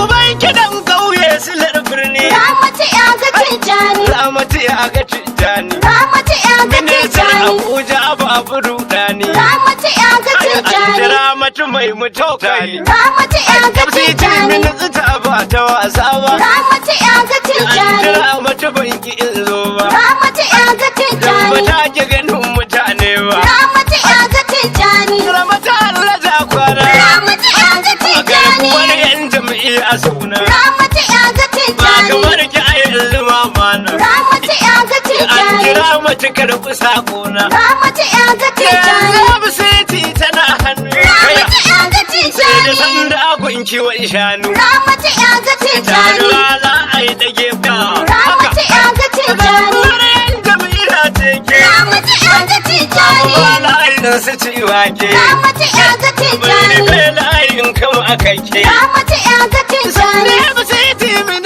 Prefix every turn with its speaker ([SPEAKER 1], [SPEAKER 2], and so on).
[SPEAKER 1] Uban kiɗan ƙauye silar birni.
[SPEAKER 2] Ramatu ya ga Tijjani.
[SPEAKER 1] Ramatu ya ga Tijjani.
[SPEAKER 2] Ramatu ya ga
[SPEAKER 1] Ministan
[SPEAKER 2] Tijjani.
[SPEAKER 1] Abuja babu rudani.
[SPEAKER 2] Ramatu ya ga Tijjani.
[SPEAKER 1] Ramatu mai mutane.
[SPEAKER 2] Ramatu ya ga
[SPEAKER 1] FCT
[SPEAKER 2] Tijjani.
[SPEAKER 1] minista ba ta wasa ba.
[SPEAKER 2] Ramatu ya ga Tijjani.
[SPEAKER 1] Ramatu ban ki in zo ba.
[SPEAKER 2] Ramatu ya ga
[SPEAKER 1] Dan ba
[SPEAKER 2] Tijjani.
[SPEAKER 1] ta ki ganin mutane ba.
[SPEAKER 2] Ramatu ya ga Tijjani.
[SPEAKER 1] Ramatu Allah ta kwana.
[SPEAKER 2] Ramatu ya ga Tijjani.
[SPEAKER 1] Garkuwar yan jam'iyya suna.
[SPEAKER 2] Ramatu ya ga
[SPEAKER 1] Ba
[SPEAKER 2] Tijjani.
[SPEAKER 1] kamar ki a yanzu ma mana.
[SPEAKER 2] Ramatu ya ga
[SPEAKER 1] An
[SPEAKER 2] Tijjani.
[SPEAKER 1] kira mace karɓi sakona.
[SPEAKER 2] Ramatu ya ga Tijjani.
[SPEAKER 1] Yanzu tana hannu.
[SPEAKER 2] Ramatu ya ga
[SPEAKER 1] Sai da
[SPEAKER 2] Tijjani.
[SPEAKER 1] sanda gun kiwon shanu.
[SPEAKER 2] Ramatu ya ga Tijjani.
[SPEAKER 1] Taruwa za a yi dage ba.
[SPEAKER 2] Ramatu ya ga Tijjani.
[SPEAKER 1] Garkuwar yan jam'iyya ce ke.
[SPEAKER 2] Ramatu ya ga Tijjani.
[SPEAKER 1] Ba layin su ci wake.
[SPEAKER 2] Ramatu ya ga Tijjani.
[SPEAKER 1] Bai layin kama aka ke.
[SPEAKER 2] Ramatu ya ga Tijjani.